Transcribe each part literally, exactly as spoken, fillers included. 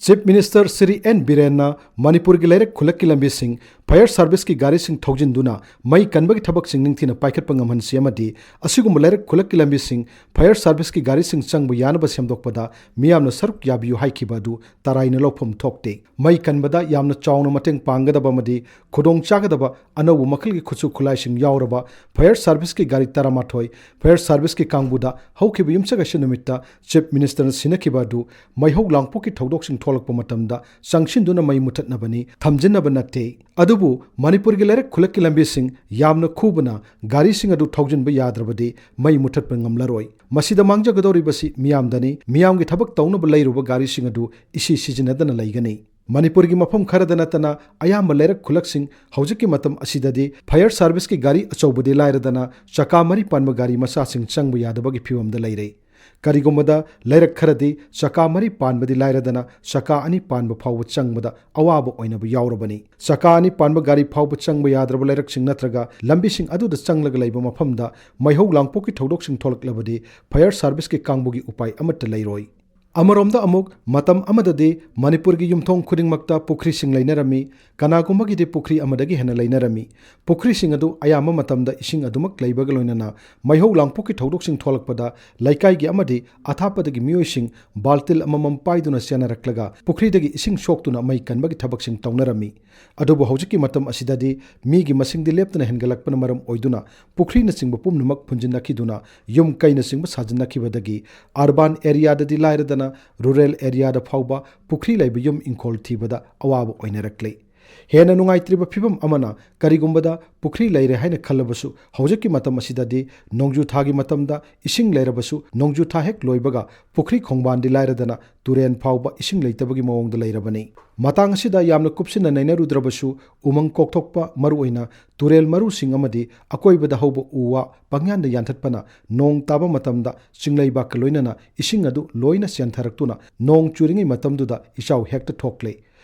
Chief Minister Shri and ꯕꯤꯔꯦꯟꯅ ꯃꯅꯤꯄꯨꯔꯒꯤ ꯂꯩꯔꯛ ꯈꯨꯜꯂꯛꯀꯤ ꯂꯝꯕꯤꯁꯤꯡ fire serviceꯀꯤ ꯒꯥꯔꯤꯁꯤꯡ ꯊꯧꯖꯤꯟꯗꯨꯅ ꯃꯩ ꯀꯟꯕꯒꯤ ꯊꯕꯛꯁꯤꯡ ꯅꯤꯡꯊꯤꯅ ꯄꯥꯏꯈꯠꯄ ꯉꯝꯍꯟꯁꯤ ꯑꯃꯗꯤ ꯑꯁꯤꯒꯨꯝꯕ ꯂꯩꯔꯛ ꯈꯨꯜꯂꯛꯀꯤ ꯂꯝꯕꯤꯁꯤꯡ fire serviceꯀꯤ ꯒꯥꯔꯤꯁꯤꯡ ꯆꯪꯕ ꯌꯥꯅꯕ ꯁꯦꯝꯗꯣꯛꯄꯗ ꯃꯤꯌꯥꯝꯅ ꯁꯔꯨꯛ ꯌꯥꯕꯤꯌꯨ ꯍꯥꯏꯈꯤꯕ ꯑꯗꯨ ꯇꯔꯥꯏꯅ ꯂꯧꯐꯝ ꯊꯣꯛꯇꯦ꯫ ꯃꯩ ꯀꯟꯕꯗ ꯌꯥꯝꯅ ꯆꯥꯎꯅ ꯃꯇꯦꯡ ꯄꯥꯡꯒꯗꯕ ꯑꯃꯗꯤ ꯈꯨꯗꯣꯡ ꯆꯥꯒꯗꯕ ꯑꯅꯧꯕ ꯃꯈꯜꯒꯤ ꯈꯨꯠꯁꯨ ꯈꯨꯠꯂꯥꯏꯁꯤꯡ ꯌꯥꯎꯔꯕ fire serviceꯀꯤ ꯒꯥꯔꯤ ꯇꯔꯥꯃꯥꯊꯣꯏ fire serviceꯀꯤ ꯀꯥꯡꯕꯨꯗ ꯍꯧꯈꯤꯕ ꯌꯨꯝꯁꯀꯩꯁ ꯅꯨꯃꯤꯠꯇ Chief Ministerꯅ ꯁꯤꯟꯅꯈꯤꯕ ꯑꯗꯨ ꯃꯩꯍꯧ ꯂꯥꯡꯄꯣꯛꯀꯤ ꯊꯧꯗꯣꯛꯁꯤꯡ ꯊꯣꯛꯂꯛꯄ ꯃꯇꯝꯗ ꯆꯪꯁꯤꯟꯗꯨꯅ ꯃꯩ ꯃꯨꯊꯠꯅꯕꯅꯤ, ꯊꯝꯖꯤꯟꯅꯕ ꯅꯠꯇꯦ꯫ ꯑꯗꯨꯕꯨ ꯃꯅꯤꯄꯨꯔꯒꯤ ꯂꯩꯔꯛ ꯈꯨꯜꯂꯛꯀꯤ ꯂꯝꯕꯤꯁꯤꯡ ꯌꯥꯝꯅ ꯈꯨꯕꯅ ꯒꯥꯔꯤꯁꯤꯡ ꯑꯗꯨ ꯊꯧꯖꯤꯟꯕ ꯌꯥꯗ꯭ꯔꯕꯗꯤ ꯃꯩ ꯃꯨꯊꯠꯄ ꯉꯝꯂꯔꯣꯏ꯫ ꯃꯁꯤꯗ ꯃꯥꯡꯖꯒꯗꯧꯔꯤꯕꯁꯤ ꯃꯤꯌꯥꯝꯗꯅꯤ꯫ ꯃꯤꯌꯥꯝꯒꯤ ꯊꯕꯛ ꯇꯧꯅꯕ ꯂꯩꯔꯨꯕ ꯒꯥꯔꯤꯁꯤꯡ ꯑꯗꯨ ꯏꯁꯤ ꯁꯤꯖꯤꯟꯅꯗꯅ ꯂꯩꯒꯅꯤ꯫ ꯃꯅꯤꯄꯨꯔꯒꯤ ꯃꯐꯝ ꯈꯔꯗ ꯅꯠꯇꯅ ꯑꯌꯥꯝꯕ ꯂꯩꯔꯛ ꯈꯨꯜꯂꯛꯁꯤꯡ ꯍꯧꯖꯤꯛꯀꯤ ꯃꯇꯝ ꯑꯁꯤꯗꯗꯤ fire serviceꯀꯤ ꯒꯥꯔꯤ ꯑꯆꯧꯕꯗꯤ ꯂꯥꯏꯔꯗꯅ ꯆꯀꯥ ꯃꯔꯤ ꯄꯥꯟꯕ ꯒꯥꯔꯤ ꯃꯆꯥꯁꯤꯡ ꯆꯪꯕ ꯌꯥꯗꯕꯒꯤ ꯐꯤꯕꯝꯗ ꯂꯩꯔꯦ꯫ ꯀꯔꯤꯒꯨꯝꯕꯗ ꯂꯩꯔꯛ ꯈꯔꯗꯤ ꯆꯀꯥ ꯃꯔꯤ ꯄꯥꯟꯕꯗꯤ ꯂꯥꯏꯔꯗꯅ ꯆꯀꯥ ꯑꯅꯤ ꯄꯥꯟꯕ ꯐꯥꯎꯕ ꯆꯪꯕꯗ ꯑꯋꯥꯕ ꯑꯣꯏꯅꯕ ꯌꯥꯎꯔꯕꯅꯤ꯫ ꯆꯀꯥ ꯑꯅꯤ ꯄꯥꯟꯕ ꯒꯥꯔꯤ ꯐꯥꯎꯕ ꯆꯪꯕ ꯌꯥꯗ꯭ꯔꯕ ꯂꯩꯔꯛꯁꯤꯡ ꯅꯠꯇ꯭ꯔꯒ ꯂꯝꯕꯤꯁꯤꯡ ꯑꯗꯨꯗ ꯆꯪꯂꯒ ꯂꯩꯕ ꯃꯐꯝꯗ ꯃꯩꯍꯧ ꯂꯥꯡꯄꯣꯛꯀꯤ ꯊꯧꯗꯣꯛꯁꯤꯡ ꯊꯣꯛꯂꯛꯂꯕꯗꯤ fire serviceꯀꯤ ꯀꯥꯡꯕꯨꯒꯤ ꯎꯄꯥꯏ ꯑꯃꯠꯇ ꯂꯩꯔꯣꯏ꯫ ꯑꯃꯔꯣꯝꯗ ꯑꯃꯨꯛ ꯃꯇꯝ ꯑꯃꯗꯗꯤ ꯃꯅꯤꯄꯨꯔꯒꯤ ꯌꯨꯝꯊꯣꯡ ꯈꯨꯗꯤꯡꯃꯛꯇ ꯄꯨꯈ꯭ꯔꯤꯁꯤꯡ ꯂꯩꯅꯔꯝꯃꯤ, ꯀꯅꯥꯒꯨꯝꯕꯒꯤꯗꯤ ꯄꯨꯈ꯭ꯔꯤ ꯑꯃꯗꯒꯤ ꯍꯦꯟꯅ ꯂꯩꯅꯔꯝꯃꯤ꯫ ꯄꯨꯈ꯭ꯔꯤꯁꯤꯡ ꯑꯗꯨ ꯑꯌꯥꯝꯕ ꯃꯇꯝꯗ ꯏꯁꯤꯡ ꯑꯗꯨꯃꯛ ꯂꯩꯕꯒ ꯂꯣꯏꯅꯅ ꯃꯩꯍꯧ ꯂꯥꯡꯄꯣꯛꯀꯤ ꯊꯧꯗꯣꯛꯁꯤꯡ ꯊꯣꯛꯂꯛꯄꯗ ꯂꯩꯀꯥꯏꯒꯤ ꯑꯃꯗꯤ ꯑꯊꯥꯞꯄꯗꯒꯤ ꯃꯤꯑꯣꯏꯁꯤꯡ ꯕꯥꯜꯇꯤꯜ ꯑꯃꯃꯝ ꯄꯥꯏꯗꯨꯅ ꯆꯦꯟꯅꯔꯛꯂꯒ ꯄꯨꯈ꯭ꯔꯤꯗꯒꯤ ꯏꯁꯤꯡ ꯁꯣꯛꯇꯨꯅ ꯃꯩ ꯀꯟꯕꯒꯤ ꯊꯕꯛꯁꯤꯡ ꯇꯧꯅꯔꯝꯃꯤ꯫ ꯑꯗꯨꯕꯨ ꯍꯧꯖꯤꯛꯀꯤ ꯃꯇꯝ ꯑꯁꯤꯗꯗꯤ ꯃꯤꯒꯤ ꯃꯁꯤꯡꯗꯤ ꯂꯦꯞꯇꯅ ꯍꯦꯟꯒꯠꯂꯛꯄꯅ ꯃꯔꯝ ꯑꯣꯏꯗꯨꯅ ꯄꯨꯈ꯭ꯔꯤꯅꯆꯤꯡꯕ ꯄꯨꯝꯅꯃꯛ ꯐꯨꯟꯖꯤꯟꯅꯈꯤꯗꯨꯅ ꯌꯨꯝ ꯀꯩꯅꯆꯤꯡꯕ ꯁꯥꯖꯤꯟꯅꯈꯤꯕꯗꯒꯤ urban areaꯗꯗꯤ ꯂꯥꯏꯔꯗꯅ rural areaꯗ ꯐꯥꯎꯕ ꯄꯨꯈ꯭ꯔꯤ ꯂꯩꯕ ꯌꯨꯝ ꯏꯪꯈꯣꯜ ꯊꯤꯕꯗ ꯑꯋꯥꯕ ꯑꯣꯏꯅꯔꯛꯂꯤ꯫ ꯍꯦꯟꯅ ꯅꯨꯡꯉꯥꯏꯇ꯭ꯔꯤꯕ ꯐꯤꯕꯝ ꯑꯃꯅ ꯀꯔꯤꯒꯨꯝꯕꯗ ꯄꯨꯈ꯭ꯔꯤ ꯂꯩꯔꯦ ꯍꯥꯏꯅ ꯈꯜꯂꯕꯁꯨ ꯍꯧꯖꯤꯛꯀꯤ ꯃꯇꯝ ꯑꯁꯤꯗꯗꯤ ꯅꯣꯡꯖꯨ ꯊꯥꯒꯤ ꯃꯇꯝꯗ ꯏꯁꯤꯡ ꯂꯩꯔꯕꯁꯨ ꯅꯣꯡꯖꯨ ꯊꯥ ꯍꯦꯛ ꯂꯣꯏꯕꯒ ꯄꯨꯈ꯭ꯔꯤ ꯈꯣꯡꯕꯥꯟꯗꯤ ꯂꯥꯏꯔꯗꯅ ꯇꯨꯔꯦꯟ ꯐꯥꯎꯕ ꯏꯁꯤꯡ ꯂꯩꯇꯕꯒꯤ ꯃꯑꯣꯡꯗ ꯂꯩꯔꯕꯅꯤ꯫ ꯃꯇꯥꯡ ꯑꯁꯤꯗ ꯌꯥꯝꯅ ꯀꯨꯞꯁꯤꯟꯅ ꯅꯩꯅꯔꯨꯗ꯭ꯔꯕꯁꯨ ꯎꯃꯪ ꯀꯣꯛꯊꯣꯛꯄ, ꯃꯔꯨꯑꯣꯏꯅ ꯇꯨꯔꯦꯜ ꯃꯔꯨꯁꯤꯡ ꯑꯃꯗꯤ ꯑꯀꯣꯏꯕꯗ ꯍꯧꯕ ꯎ ꯋꯥ ꯄꯪꯌꯥꯟꯗ ꯌꯥꯟꯊꯠꯄꯅ ꯅꯣꯡ ꯇꯥꯕ ꯃꯇꯝꯗ ꯆꯤꯡꯂꯩꯕꯥꯛꯀ ꯂꯣꯏꯅꯅ ꯏꯁꯤꯡ ꯑꯗꯨ ꯂꯣꯏꯅ ꯆꯦꯟꯊꯔꯛꯇꯨꯅ ꯅꯣꯡ ꯆꯨꯔꯤꯉꯩ ꯃꯇꯝꯗꯨꯗ ꯏꯆꯥꯎ ꯍꯦꯛꯇ ꯊꯣꯛꯂꯦ꯫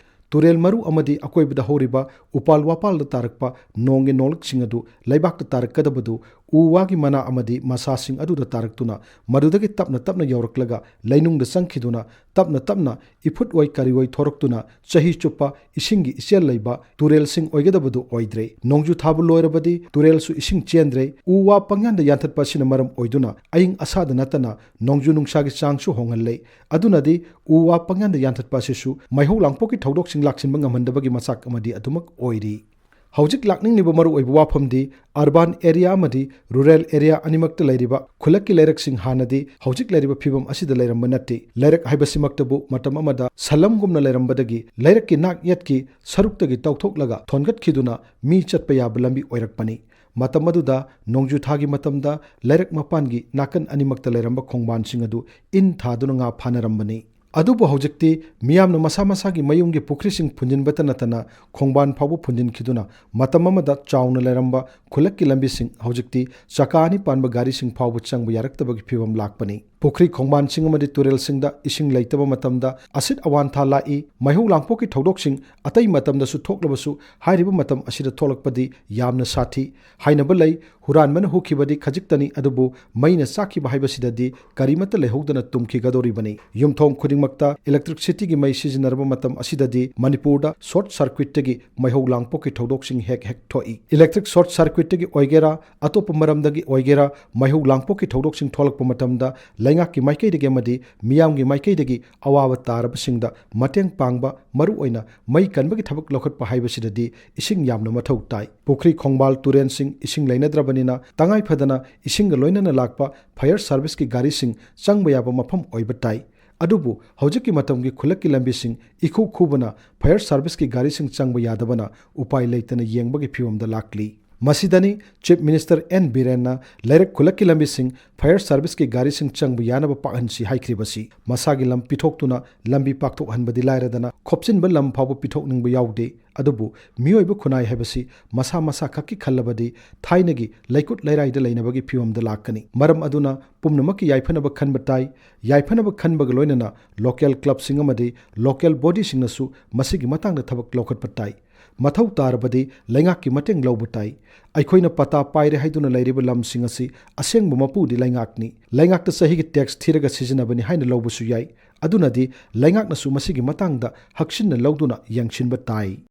ꯇꯨꯔꯦꯜ ꯃꯔꯨ ꯑꯃꯗꯤ ꯑꯀꯣꯏꯕꯗ ꯍꯧꯔꯤꯕ ꯎꯄꯥꯜ ꯋꯥꯄꯥꯜꯗ ꯇꯥꯔꯛꯄ ꯅꯣꯡꯒꯤ ꯅꯣꯡꯂꯛꯁꯤꯡ ꯑꯗꯨ ꯂꯩꯕꯥꯛꯇ ꯇꯥꯔꯛꯀꯗꯕꯗꯨ ꯎ ꯋꯥꯒꯤ ꯃꯅꯥ ꯑꯃꯗꯤ ꯃꯁꯥꯁꯤꯡ ꯑꯗꯨꯗ ꯇꯥꯔꯛꯇꯨꯅ, ꯃꯗꯨꯗꯒꯤ ꯇꯞꯅ ꯇꯞꯅ ꯌꯧꯔꯛꯂꯒ ꯂꯩꯅꯨꯡꯗ ꯆꯪꯈꯤꯗꯨꯅ, ꯇꯞꯅ ꯇꯞꯅ ꯏꯐꯨꯠ ꯑꯣꯏ ꯀꯔꯤ ꯑꯣꯏ ꯊꯣꯔꯛꯇꯨꯅ, ꯆꯍꯤ ꯆꯨꯞꯄ ꯏꯁꯤꯡꯒꯤ ꯏꯆꯦꯜ ꯂꯩꯕ ꯇꯨꯔꯦꯜꯁꯤꯡ ꯑꯣꯏꯒꯗꯕꯗꯨ ꯑꯣꯏꯗ꯭ꯔꯦ꯫ ꯅꯣꯡꯖꯨ ꯊꯥꯕꯨ ꯂꯣꯏꯔꯕꯗꯤ ꯇꯨꯔꯦꯜꯁꯨ ꯏꯁꯤꯡ ꯆꯦꯟꯗ꯭ꯔꯦ꯫ ꯎ ꯋꯥ ꯄꯪꯌꯥꯟꯗ ꯌꯥꯟꯊꯠꯄ ꯑꯁꯤꯅ ꯃꯔꯝ ꯑꯣꯏꯗꯨꯅ ꯑꯏꯪ ꯑꯁꯥꯗ ꯅꯠꯇꯅ ꯅꯣꯡꯖꯨ ꯅꯨꯡꯁꯥꯒꯤ ꯆꯥꯡꯁꯨ ꯍꯣꯡꯍꯜꯂꯦ꯫ ꯑꯗꯨꯅꯗꯤ ꯎ ꯋꯥ ꯄꯪꯌꯥꯟꯗ ꯌꯥꯟꯊꯠꯄ ꯑꯁꯤꯁꯨ ꯃꯩꯍꯧ ꯂꯥꯡꯄꯣꯛꯀꯤ ꯊꯧꯗꯣꯛꯁꯤꯡ ꯂꯥꯛꯁꯤꯟꯕ ꯉꯝꯍꯟꯗꯕꯒꯤ ꯃꯆꯥꯛ ꯑꯃꯗꯤ ꯑꯗꯨꯃꯛ ꯑꯣꯏꯔꯤ꯫ ꯍꯧꯖꯤꯛ ꯂꯥꯛꯅꯤꯡꯂꯤꯕ ꯃꯔꯨꯑꯣꯏꯕ ꯋꯥꯐꯝꯗꯤ urban area ꯑꯃꯗꯤ rural area ꯑꯅꯤꯃꯛꯇ ꯂꯩꯔꯤꯕ ꯈꯨꯜꯂꯛꯀꯤ ꯂꯩꯔꯛꯁꯤꯡ ꯍꯥꯟꯅꯗꯤ ꯍꯧꯖꯤꯛ ꯂꯩꯔꯤꯕ ꯐꯤꯕꯝ ꯑꯁꯤꯗ ꯂꯩꯔꯝꯕ ꯅꯠꯇꯦ꯫ ꯂꯩꯔꯛ ꯍꯥꯏꯕꯁꯤꯃꯛꯇꯕꯨ ꯃꯇꯝ ꯑꯃꯗ ꯁꯂꯝꯒꯨꯝꯅ ꯂꯩꯔꯝꯕꯗꯒꯤ ꯂꯩꯔꯛꯀꯤ ꯅꯥꯛ ꯌꯦꯠꯀꯤ ꯁꯔꯨꯛꯇꯒꯤ ꯇꯧꯊꯣꯛꯂꯒ ꯊꯣꯟꯒꯠꯈꯤꯗꯨꯅ ꯃꯤ ꯆꯠꯄ ꯌꯥꯕ ꯂꯝꯕꯤ ꯑꯣꯏꯔꯛꯄꯅꯤ꯫ ꯃꯇꯝ ꯑꯗꯨꯗ ꯅꯣꯡꯖꯨ ꯊꯥꯒꯤ ꯃꯇꯝꯗ ꯂꯩꯔꯛ ꯃꯄꯥꯟꯒꯤ ꯅꯥꯀꯟ ꯑꯅꯤꯃꯛꯇ ꯂꯩꯔꯝꯕ ꯈꯣꯡꯕꯥꯟꯁꯤꯡ ꯑꯗꯨ ꯏꯟ ꯊꯥꯗꯨꯅ ꯉꯥ ꯐꯥꯅꯔꯝꯕꯅꯤ꯫ ꯑꯗꯨꯕꯨ ꯍꯧꯖꯤꯛꯇꯤ ꯃꯤꯌꯥꯝꯅ ꯃꯁꯥ ꯃꯁꯥꯒꯤ ꯃꯌꯨꯝꯒꯤ ꯄꯨꯈ꯭ꯔꯤꯁꯤꯡ ꯐꯨꯟꯖꯤꯟꯕꯇ ꯅꯠꯇꯅ ꯈꯣꯡꯕꯥꯟ ꯐꯥꯎꯕ ꯐꯨꯟꯖꯤꯟꯈꯤꯗꯨꯅ ꯃꯇꯝ ꯑꯃꯗ ꯆꯥꯎꯅ ꯂꯩꯔꯝꯕ ꯈꯨꯜꯂꯛꯀꯤ ꯂꯝꯕꯤꯁꯤꯡ ꯍꯧꯖꯤꯛꯇꯤ ꯆꯀꯥ ꯑꯅꯤ ꯄꯥꯟꯕ ꯒꯥꯔꯤꯁꯤꯡ ꯐꯥꯎꯕ ꯆꯪꯕ ꯌꯥꯔꯛꯇꯕꯒꯤ ꯐꯤꯕꯝ ꯂꯥꯛꯄꯅꯤ꯫ ꯄꯨꯈ꯭ꯔꯤ ꯈꯣꯡꯕꯥꯟꯁꯤꯡ ꯑꯃꯗꯤ ꯇꯨꯔꯦꯜꯁꯤꯡꯗ ꯏꯁꯤꯡ ꯂꯩꯇꯕ ꯃꯇꯝꯗ ꯑꯁꯤꯠ ꯑꯋꯥꯟꯊꯥ ꯂꯥꯛꯏ꯫ ꯃꯩꯍꯧ ꯂꯥꯡꯄꯣꯛꯀꯤ ꯊꯧꯗꯣꯛꯁꯤꯡ ꯑꯇꯩ ꯃꯇꯝꯗꯁꯨ ꯊꯣꯛꯂꯕꯁꯨ ꯍꯥꯏꯔꯤꯕ ꯃꯇꯝ ꯑꯁꯤꯗ ꯊꯣꯛꯂꯛꯄꯗꯤ ꯌꯥꯝꯅ ꯁꯥꯊꯤ꯫ ꯍꯥꯏꯅꯕ ꯂꯩ, ꯍꯨꯔꯥꯟꯕꯅ ꯍꯨꯈꯤꯕꯗꯤ ꯈꯖꯤꯛꯇꯅꯤ, ꯑꯗꯨꯕꯨ ꯃꯩꯅ ꯆꯥꯛꯈꯤꯕ ꯍꯥꯏꯕꯁꯤꯗꯗꯤ ꯀꯔꯤꯃꯠꯇ ꯂꯩꯍꯧꯗꯅ ꯇꯨꯝꯈꯤꯒꯗꯧꯔꯤꯕꯅꯤ꯫ ꯌꯨꯝꯊꯣꯡ ꯈꯨꯗꯤꯡꯃꯛꯇ electricityꯒꯤ ꯃꯩ ꯁꯤꯖꯤꯟꯅꯔꯕ ꯃꯇꯝ ꯑꯁꯤꯗꯗꯤ ꯃꯅꯤꯄꯨꯔꯗ short circuitꯇꯒꯤ ꯃꯩꯍꯧ ꯂꯥꯡꯄꯣꯛꯀꯤ ꯊꯧꯗꯣꯛꯁꯤꯡ ꯍꯦꯛ ꯍꯦꯛ ꯊꯣꯛꯏ꯫ Electric short circuitꯇꯒꯤ ꯑꯣꯏꯒꯦꯔꯥ, ꯑꯇꯣꯞꯄ ꯃꯔꯝꯗꯒꯤ ꯑꯣꯏꯒꯦꯔꯥ, ꯃꯩꯍꯧ ꯂꯥꯡꯄꯣꯛꯀꯤ ꯊꯧꯗꯣꯛꯁꯤꯡ ꯊꯣꯛꯂꯛꯄ ꯃꯇꯝꯗ ꯂꯩꯉꯥꯛꯀꯤ ꯃꯥꯏꯀꯩꯗꯒꯤ ꯑꯃꯗꯤ ꯃꯤꯌꯥꯝꯒꯤ ꯃꯥꯏꯀꯩꯗꯒꯤ ꯑꯋꯥꯕ ꯇꯥꯔꯕꯁꯤꯡꯗ ꯃꯇꯦꯡ ꯄꯥꯡꯕ, ꯃꯔꯨꯑꯣꯏꯅ ꯃꯩ ꯀꯟꯕꯒꯤ ꯊꯕꯛ ꯂꯧꯈꯠꯄ ꯍꯥꯏꯕꯁꯤꯗꯗꯤ ꯏꯁꯤꯡ ꯌꯥꯝꯅ ꯃꯊꯧ ꯇꯥꯏ꯫ ꯄꯨꯈ꯭ꯔꯤ ꯈꯣꯡꯕꯥꯜ ꯇꯨꯔꯦꯟꯁꯤꯡ ꯏꯁꯤꯡ ꯂꯩꯅꯗ꯭ꯔꯕꯅꯤꯅ ꯇꯉꯥꯏ ꯐꯗꯅ ꯏꯁꯤꯡꯒ ꯂꯣꯏꯅꯅ ꯂꯥꯛꯄ fire serviceꯀꯤ ꯒꯥꯔꯤꯁꯤꯡ ꯆꯪꯕ ꯌꯥꯕ ꯃꯐꯝ ꯑꯣꯏꯕ ꯇꯥꯏ꯫ ꯑꯗꯨꯕꯨ ꯍꯧꯖꯤꯛꯀꯤ ꯃꯇꯝꯒꯤ ꯈꯨꯜꯂꯛꯀꯤ ꯂꯝꯕꯤꯁꯤꯡ ꯏꯈꯨ ꯈꯨꯕꯅ fire serviceꯀꯤ ꯒꯥꯔꯤꯁꯤꯡ ꯆꯪꯕ ꯌꯥꯗꯕꯅ ꯎꯄꯥꯏ ꯂꯩꯇꯅ ꯌꯦꯡꯕꯒꯤ ꯐꯤꯕꯝꯗ ꯂꯥꯛꯂꯤ꯫ ꯃꯁꯤꯗꯅꯤ Chief Minister N ꯕꯤꯔꯦꯟꯅ ꯂꯩꯔꯛ ꯈꯨꯜꯂꯛꯀꯤ ꯂꯝꯕꯤꯁꯤꯡ fire serviceꯀꯤ ꯒꯥꯔꯤꯁꯤꯡ ꯆꯪꯕ ꯌꯥꯅꯕ ꯄꯥꯛꯍꯟꯁꯤ ꯍꯥꯏꯈ꯭ꯔꯤꯕꯁꯤ꯫ ꯃꯁꯥꯒꯤ ꯂꯝ ꯄꯤꯊꯣꯛꯇꯨꯅ ꯂꯝꯕꯤ ꯄꯥꯛꯊꯣꯛꯍꯟꯕꯗꯤ ꯂꯥꯏꯔꯗꯅ ꯈꯣꯞꯆꯤꯟꯕ ꯂꯝ ꯐꯥꯎꯕ ꯄꯤꯊꯣꯛꯅꯤꯡꯕ ꯌꯥꯎꯗꯦ꯫ ꯑꯗꯨꯕꯨ ꯃꯤꯑꯣꯏꯕ ꯈꯨꯟꯅꯥꯏ ꯍꯥꯏꯕꯁꯤ ꯃꯁꯥ ꯃꯁꯥ ꯈꯛꯀꯤ ꯈꯜꯂꯕꯗꯤ ꯊꯥꯏꯅꯒꯤ ꯂꯩꯀꯨꯠ ꯂꯩꯔꯥꯏꯗ ꯂꯩꯅꯕꯒꯤ ꯐꯤꯕꯝꯗ ꯂꯥꯛꯀꯅꯤ꯫ ꯃꯔꯝ ꯑꯗꯨꯅ ꯄꯨꯝꯅꯃꯛꯀꯤ ꯌꯥꯏꯐꯅꯕ ꯈꯟꯕ ꯇꯥꯏ꯫ ꯌꯥꯏꯐꯅꯕ ꯈꯟꯕꯒ ꯂꯣꯏꯅꯅ local clubꯁꯤꯡ ꯑꯃꯗꯤ local bodyꯁꯤꯡꯅꯁꯨ ꯃꯁꯤꯒꯤ ꯃꯇꯥꯡꯗ ꯊꯕꯛ ꯂꯧꯈꯠꯄ ꯇꯥꯏ꯫ ꯃꯊꯧ ꯇꯥꯔꯕꯗꯤ ꯂꯩꯉꯥꯛꯀꯤ ꯃꯇꯦꯡ ꯂꯧꯕ ꯇꯥꯏ꯫ ꯑꯩꯈꯣꯏꯅ ꯄꯇꯥ ꯄꯥꯏꯔꯦ ꯍꯥꯏꯗꯨꯅ ꯂꯩꯔꯤꯕ ꯂꯝꯁꯤꯡ ꯑꯁꯤ ꯑꯁꯦꯡꯕ ꯃꯄꯨꯗꯤ ꯂꯩꯉꯥꯛꯅꯤ꯫ ꯂꯩꯉꯥꯛꯇ ꯆꯍꯤꯒꯤ ꯇꯦꯛꯁ ꯊꯤꯔꯒ ꯁꯤꯖꯤꯟꯅꯕꯅꯤ ꯍꯥꯏꯅ ꯂꯧꯕꯁꯨ ꯌꯥꯏ꯫ ꯑꯗꯨꯅꯗꯤ ꯂꯩꯉꯥꯛꯅꯁꯨ ꯃꯁꯤꯒꯤ ꯃꯇꯥꯡꯗ ꯍꯛꯆꯤꯟꯅ ꯂꯧꯗꯨꯅ ꯌꯦꯡꯁꯤꯟꯕ ꯇꯥꯏ꯫